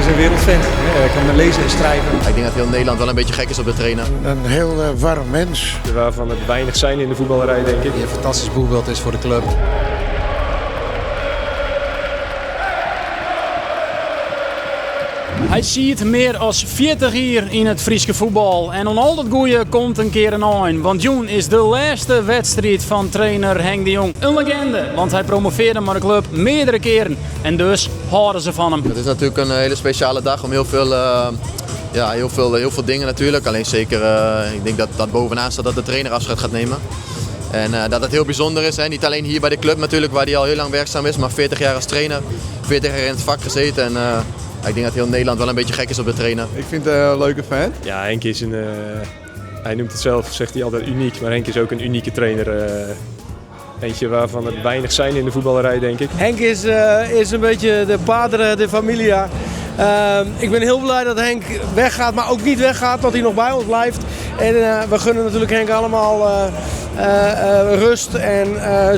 is een wereldvent. Hij kan lezen en schrijven. Ik denk dat heel Nederland wel een beetje gek is op de trainer. Een heel warm mens. Waarvan het weinig zijn in de voetballerij, denk ik. Die een fantastisch boegbeeld is voor de club. Hy siet mear as 40 jier yn it Fryske fuotbal. En oan al dat goeie komt in kear in ein. Want jûn is de lêste wedstriid fan trainer Henk de Jong. In legende, want hy promovearde mei de klup meardere kearen. En dus hâlde se fan him. Het is natuurlijk een hele speciale dag om heel veel, ja, heel veel dingen natuurlijk. Alleen zeker, ik denk dat dat bovenaan staat dat de trainer afscheid gaat nemen. En dat het heel bijzonder is, hè? Niet alleen hier bij de club natuurlijk, waar hij al heel lang werkzaam is, maar 40 jaar als trainer, 40 jaar in het vak gezeten. En ik denk dat heel Nederland wel een beetje gek is op de trainer. Ik vind het een leuke vent. Ja, Henk is een, hij noemt het zelf, zegt hij altijd uniek, maar Henk is ook een unieke trainer. Eentje waarvan het weinig zijn in de voetballerij, denk ik. Henk is een beetje de padre de familia. Ik ben heel blij dat Henk weggaat, maar ook niet weggaat, dat hij nog bij ons blijft. En we gunnen natuurlijk Henk allemaal rust en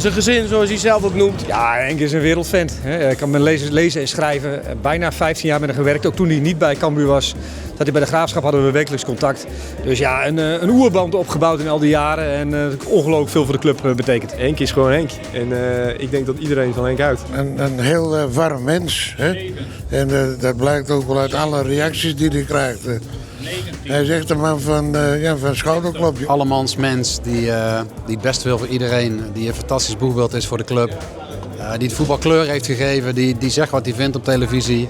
zijn gezin, zoals hij zelf ook noemt. Ja, Henk is een wereldvent. Hè. Hij kan lezen en schrijven. Bijna 15 jaar met hem gewerkt, ook toen hij niet bij Cambuur was. Dat hij bij de Graafschap hadden we wekelijks contact. Dus ja, een oerband opgebouwd in al die jaren en ongelooflijk veel voor de club betekent. Henk is gewoon Henk en ik denk dat iedereen van Henk houdt. Een heel warm mens. Hè? En dat blijkt ook wel uit alle reacties die hij krijgt. Hij is echt een man van schouderklopje. Allemans mens die het beste wil voor iedereen. Die een fantastisch boegbeeld is voor de club. Die het voetbal kleur heeft gegeven. Die zegt wat hij vindt op televisie.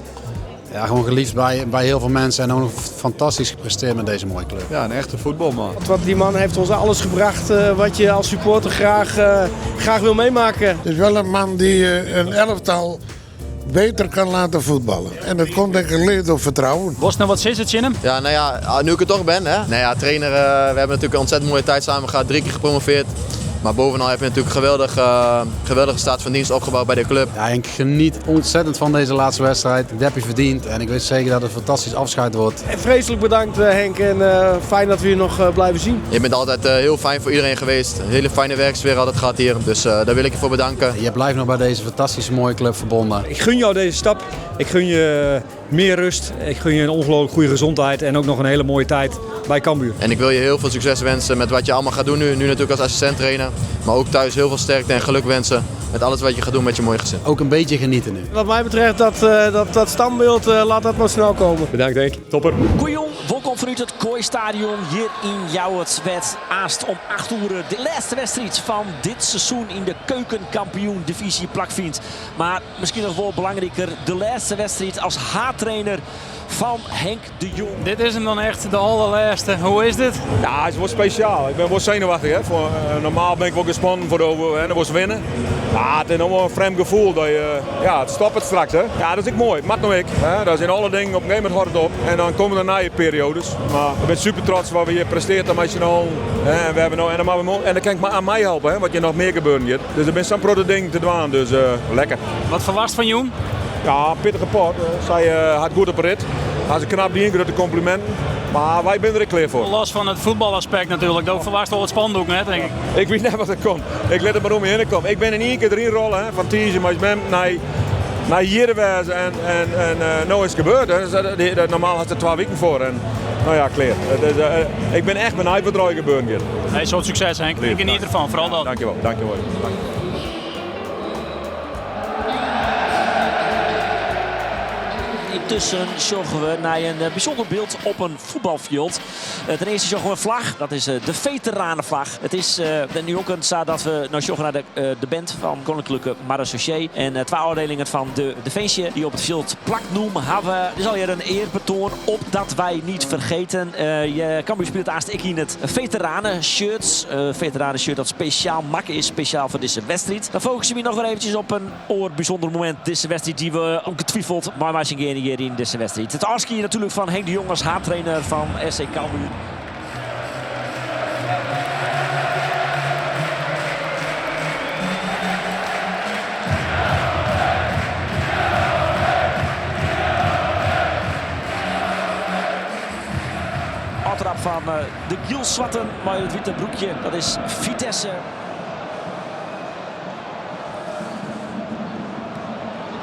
Ja, gewoon geliefd bij heel veel mensen en ook nog fantastisch gepresteerd met deze mooie club. Ja, een echte voetbalman. Want die man heeft ons alles gebracht wat je als supporter graag wil meemaken. Het is wel een man die een elftal beter kan laten voetballen. En dat komt denk ik alleen door vertrouwen. Was nou wat zit het in hem? Ja, nou ja, nu ik er toch ben. Hè? Nou ja, trainer, we hebben natuurlijk een ontzettend mooie tijd samen gehad. 3 keer gepromoveerd. Maar bovenal heb je natuurlijk een geweldige staat van dienst opgebouwd bij de club. Ja, Henk geniet ontzettend van deze laatste wedstrijd. Dat heb je verdiend en ik weet zeker dat het een fantastisch afscheid wordt. En vreselijk bedankt Henk en fijn dat we je nog blijven zien. Je bent altijd heel fijn voor iedereen geweest. Een hele fijne werksfeer altijd gehad hier, dus daar wil ik je voor bedanken. Je blijft nog bij deze fantastische mooie club verbonden. Ik gun jou deze stap. Ik gun je meer rust. Ik gun je een ongelooflijk goede gezondheid en ook nog een hele mooie tijd bij Cambuur. En ik wil je heel veel succes wensen met wat je allemaal gaat doen nu. Nu natuurlijk als assistent trainer. Maar ook thuis heel veel sterkte en geluk wensen met alles wat je gaat doen met je mooie gezin. Ook een beetje genieten nu. Wat mij betreft, dat standbeeld, laat dat maar snel komen. Bedankt Henk, topper. Goeie, welkom vanuit het Kooistadion hier in Ljouwert. Werd aast om 8 uur de laatste wedstrijd van dit seizoen in de keukenkampioen divisie plakvindt. Maar misschien nog wel belangrijker, de laatste wedstrijd als haattrainer van Henk de Jong. Dit is hem dan echt, de allerlaatste. Hoe is dit? Ja, het is wel speciaal. Ik ben wel zenuwachtig. Hè. Voor normaal ben ik wel gespannen voor de over, hè, dat was winnen. Maar het is nog wel een vreemd gevoel dat je, ja, het stopt het straks. Hè. Ja, dat is ook mooi. Mat nog ik. Hè. Dat is in alle dingen op een gegeven moment houdt het op. En dan komen er nieuwe periodes. Maar ik ben super trots wat we hier presteerd hebben met z'n allen. Hè. En we hebben nog, en dan maar we mo-, en dan kan ik maar aan mij helpen, hè, wat je nog meer gebeuren gaat. Dus er zijn zo'n grote ding te doen, dus lekker. Wat verwacht van Jong? Ja, pittige pot. Zij had goed op de rit. Had ze knap die grote complimenten. Maar wij zijn er klaar voor. Los van het voetbalaspect natuurlijk. Dat verwacht wel het spandoek net, denk ik. Ik weet net wat er komt. Ik let er maar om me heen komen. Ik ben in één keer erin rollen, hè, van Tiesje, maar ik ben naar hier geweest en nou is het gebeurd. Hè. Dus normaal had ze 2 weken voor. En, nou ja, klaar. Dus ik ben echt benieuwd wat er gebeurt hier. Hey, zo'n succes Henk. Lief, Ik geniet dank. ervan, vooral dat. Dankjewel, dankjewel. Dank. Intussen zorgen we naar een bijzonder beeld op een voetbalveld. Ten eerste zorgen we een vlag. Dat is de veteranenvlag. Het is nu ook een zaak dat we nou zorgen naar de band van Koninklijke Marechaussee. En 2 afdelingen van de Defensie die op het veld plak noemen hebben. Het is alweer een eerbetoon op dat wij niet vergeten. Je Cambuur speelt haast ik in het veteranen-shirt. Veteranen-shirt dat speciaal mak is, speciaal voor deze wedstrijd. Dan focussen we nog weer eventjes op een oor bijzonder moment. Deze wedstrijd die we ongetwijfeld maar wij zijn hier in deze wedstrijd. Het afscheid natuurlijk van Henk de Jong als haattrainer van SC Cambuur. Aftrap van de Giel Swatten, maar het witte broekje, dat is Vitesse.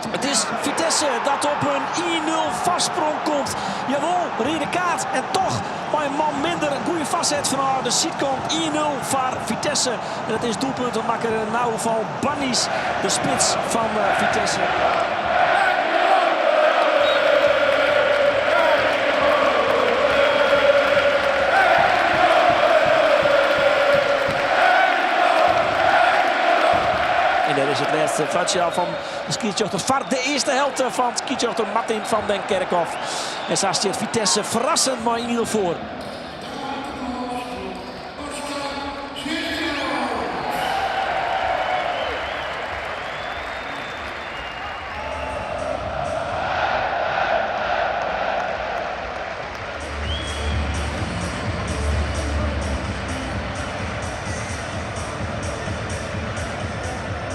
Het is Vitesse dat op in 1-0 foarsprong komt. Jawol, reade kaart en toch mei in man minder in goede foarset fanôf de sydkant. 1-0 foar Vitesse. En dat is doelpuntenmakker Naoufal Bannis, de spits fan Vitesse. En dêr is it lêste fluitsje al fan de skiedsrjochter foar de earste helte fan skiedsrjochter Martin van den Kerkhof. En sa stiet Vitesse ferrassend mei 1-0 foar.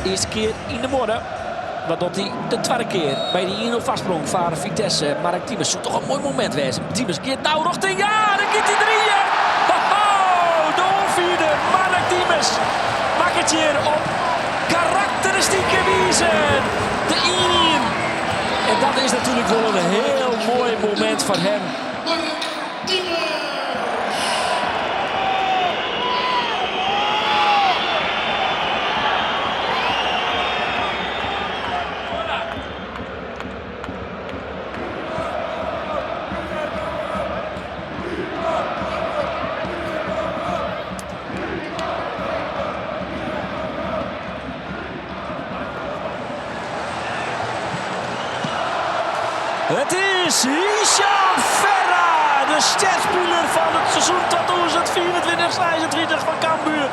Earste kear yn de muorre. Wat docht hy de twadde kear by de 1-0 foarsprong foar Vitesse. Mark Diemers soe toch in moai momint wêze. Diemers giet no rjochting. Ja, dan giet hy deryn. Ho, ho, de oanfierder Mark Diemers makket hjir op karakteristike wize de 1-1. En dat is natuerlik wol in hiel moai momint foar him. It is Hisham Ferra, de sterspiler fan it seizoen 2025-26 fan Cambuur.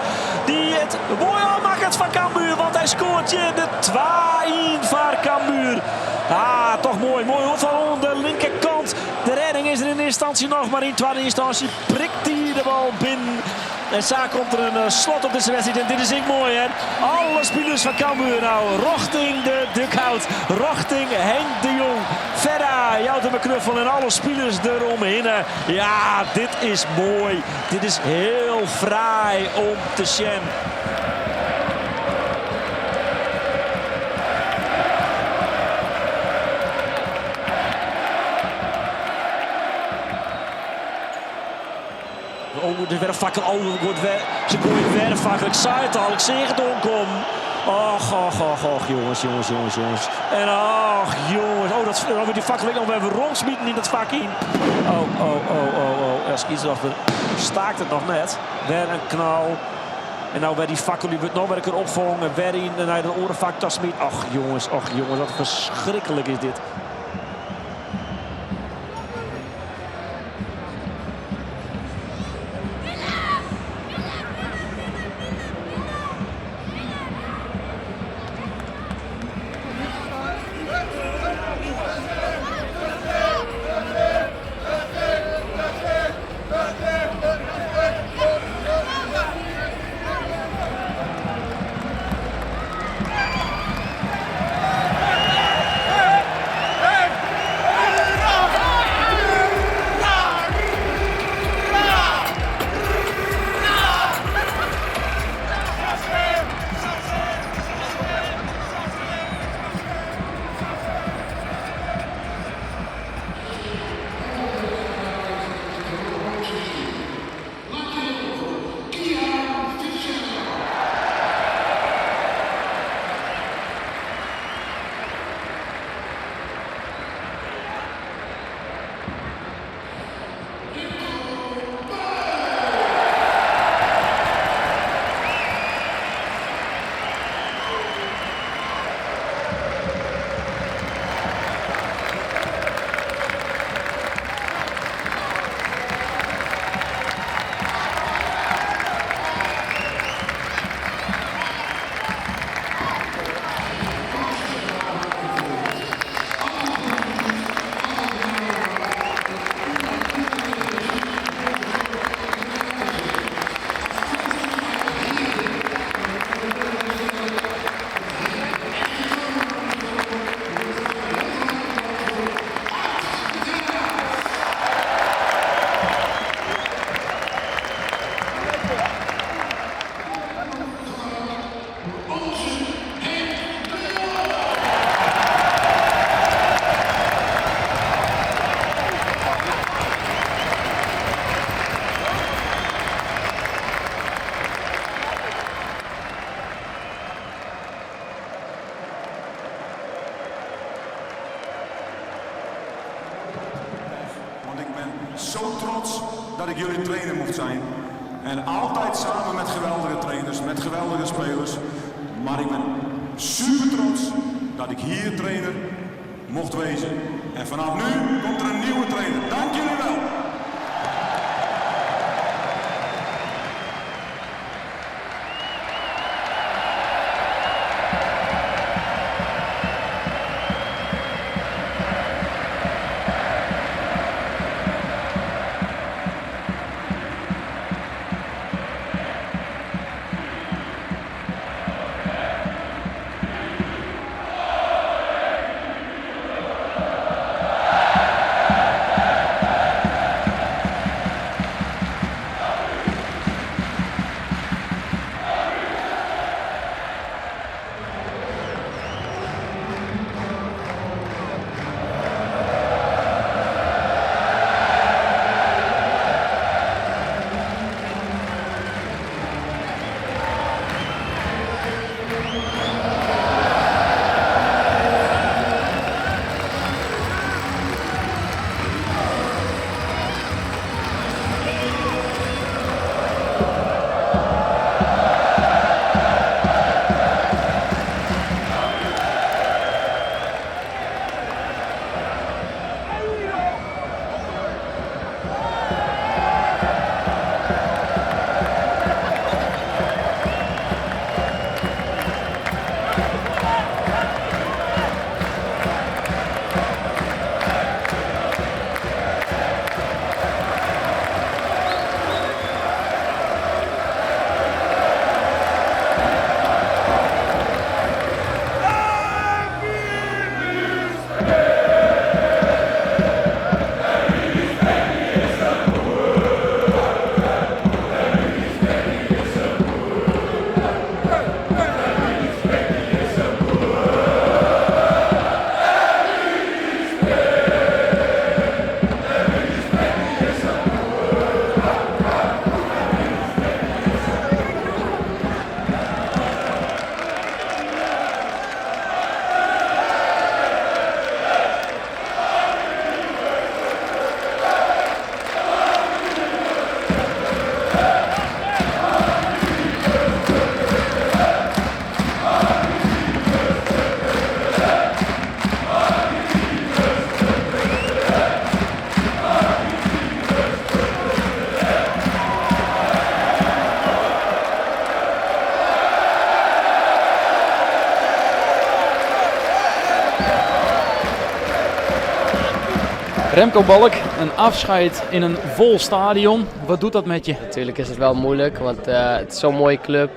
Dy't it moai ôfmakket foar Cambuur, want hy skoart hjir de 2-1 foar Cambuur. Ah, toch moai. Moai oanfal oan de linkerkant. De rêding is der yn earste ynstânsje noch, mar yn twadde ynstânsje prikt hy de bal binnen. En sa komt der in eh, slot op dizze wedstriid. En dit is ek moai, hè? Alle spilers fan Cambuur no rjochting de dugout. Rjochting Henk de Jong. Ferra jout him in knuffel en alle spilers deromhinne. Ja, dit is moai. Dit is hiel fraai om te sjen. Oh, der wer in fakkel. Oh, goed, wer, se goaie wer in fakkel. Ik sei it al, ik seach it oankommen. Och, och, och, och, jonges, jonges, jonges, jonges. En och, jonges. Oh, dat, dan wurdt dy fakkel ek noch wer weromsmiten yn dat fak yn. Oh, oh, oh, oh, oh. Ja, skiedsrjochter staakt it noch net. Wer in knal. En no wer dy fakkel, dy wurdt noch wer in kear opfongen. Wer yn nei de oare fak ta smiten. Och, jonges, och, jonges, wat ferskriklik is dit. zo trots dat ik jullie trainer mocht zijn. En altijd samen met geweldige trainers, met geweldige spelers. Maar ik ben super trots dat ik hier trainer mocht wezen. En vanaf nu komt er een nieuwe trainer. Dank jullie wel. Remco Balk, een afscheid in een vol stadion. Wat doet dat met je? Natuurlijk is het wel moeilijk, want het is zo'n mooie club.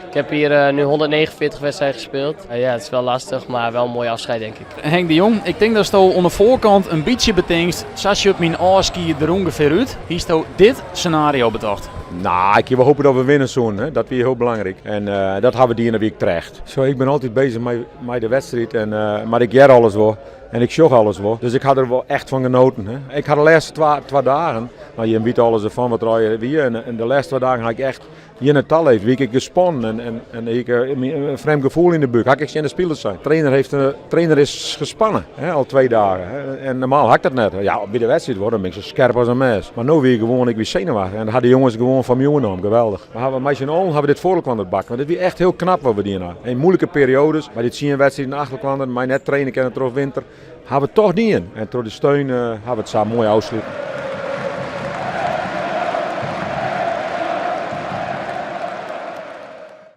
Ik heb hier nu 149 wedstrijden gespeeld. Ja, het is wel lastig, maar wel een mooi afscheid denk ik. Henk de Jong, ik denk dat je aan de voorkant een beetje bedenkt. Zat op mijn afski er ongeveer uit. Hier is dit scenario bedacht. Nou, ik wil hopen dat we winnen zo'n, hè. Dat is heel belangrijk. En dat hebben we die in de week terecht. Zo, ik ben altijd bezig met de wedstrijd, en, maar ik jer alles wel. En ik zocht alles wel. Dus ik had er wel echt van genoten. Hè. Ik had de laatste twee dagen, nou, je weet alles ervan wat er wie. En de laatste 2 dagen had ik echt in het tal heeft, wie ik gespannen en ik een vreemd gevoel in de buik. Had ik in de spelers zijn. De trainer is gespannen, hè, al 2 dagen. Hè. En normaal had ik dat net. Ja, bij de wedstrijd worden ben ik zo scherp als een mes. Maar nu weer gewoon, ik weer zenuwachtig. En dat hadden de jongens gewoon van me genomen, geweldig. Maar hebben we met z'n allen hebben we dit voordeel aan het bakken. Want dit is echt heel knap wat we die nou. In moeilijke periodes, maar dit zie je een wedstrijd in de achterkant, maar net trainen kennen terug winter. Hebben we toch niet in. En door de steun hebben we het samen mooi afsluiten.